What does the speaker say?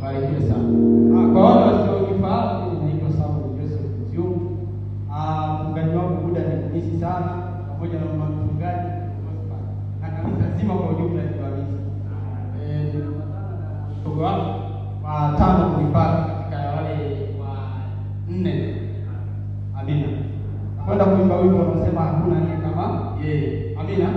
Barikiwe sana. Kwa wale wasionifahamu, mimi naitwa Samuel Joseph Mzungu. Mchungaji wangu muda ni sana pamoja na mama mchungaji na kanisa zima kwa ujumla ni wamisi. Mdogo wangu wa tano kulipata katika wale wa nne. Amina. Nakwenda kuimba wimbo unaosema hakuna aliye kama yeye. Amina.